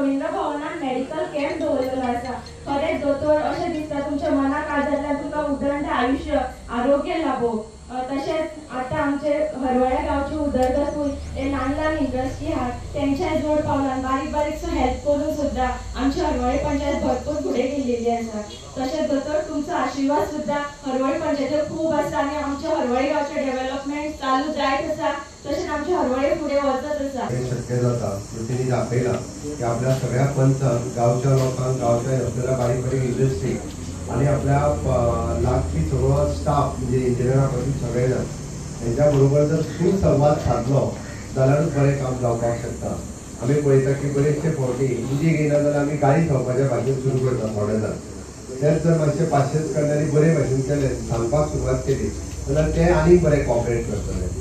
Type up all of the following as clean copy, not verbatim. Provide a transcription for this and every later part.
Ravindra भवनान medical camp दवरलेलो आसा. खरेंच दोतोर अशें दिसता तुमच्या मनाक आजारल्यार तुमकां उदरंत आयुश्य आरोग्य लाभो. तशेंच आतां आमचे हरवळ्या गांवची उदरगतूय हे ल्हान ल्हान इंडस्ट्री आहात तेंच्याय जोड पावलान बारीक बारीकसो हेल्प करून सुद्दां आमची हरवळे पंचायत भरपूर फुडें गेल्लेली आसा. तशेंच दोतोर तुमचो आशिर्वाद सुद्दां हरवळे पंचायतीक खूब आसा आनी आमच्या हरवळे गांवचें डेव्हलपमेंट चालू जायत आसा. तशेंच आमचे हरवळे फुडें वचत आसा. हें शक्य जाता म्हण तेणी दाखयलां की आपल्या सगळ्या पंचांक, गांवच्या लोकांक, गांवच्या असलेल्या बारीक बारीक इंडस्ट्री आनी आपल्या लागपी सगळो स्टाफ म्हणजे इंजिनियरा पासून सगळे जाण हेंच्या बरोबर जर सुसंवाद सादलो जाल्यारूच बरें काम जावपाक शकता. आमी पळयता की बरेचशे फावटी उदीक येयना जाल्यार आमी गाळी खावपाच्या भाशेन सुरू करता थोडे जाण. तेच जर मातशे पाशेच कडल्यान आनी बरे भाशेन केले, सांगपाक सुरवात केली जाल्यार ते आनीक बरे कॉपरेट करतले.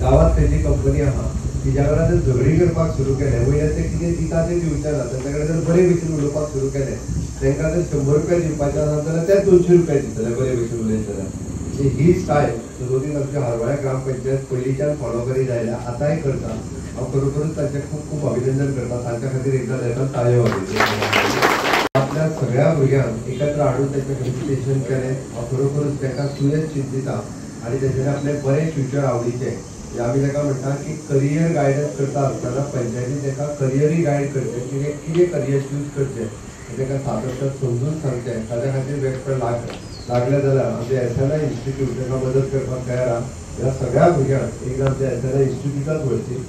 गांवांत खंयची कंपनी आहा तिच्या कडेन जर झगडी करपाक सुरू केलें, वयल्यान ते कितें दिता तें दिवचे ना, तांच्या कडेन जर बरे भशेन उलोवपाक सुरू केलें, तांकां जर 100 रुपया दिवपाचे आसा जाल्यार ते 200 रुपया दितले बरे भशेन उलयत जाल्यार. म्हणजे ही स्टायल सुरवातीक आमच्या हरवळ्या ग्रामपंचायत पयलींच्यान फॉलो करीत आयल्या, आतांय करता. हांव खरोखरूच तांचें खूब खूब अभिनंदन करता. तांच्या खातीर एकदां तांकां ताळयो वाजयता. आपल्या सगळ्या भुरग्यांक एकत्र हाडून तांचें फेलिसिटेशन केलें. हांव खरोखरूच तांकां सुयेस चिंतिता आनी तेंच्यांनी आपलें बरें फ्युचर आवडीचें. आमी ताका म्हणटा की करियर गायडन्स करता आसतना पंचायतीन ताका करियरूय गायड करचें, कितें कितें करियर चूज करचें हें ताका सातत्यान समजून सांगचें. ताच्या खातीर वेगळे लागले जाल्यार आमचें SNI institute ताका मदत करपाक तयार आहा. ह्या सगळ्या भुरग्यांक एकदां आमच्या SNI इन्स्टिट्यूटांत व्हरची.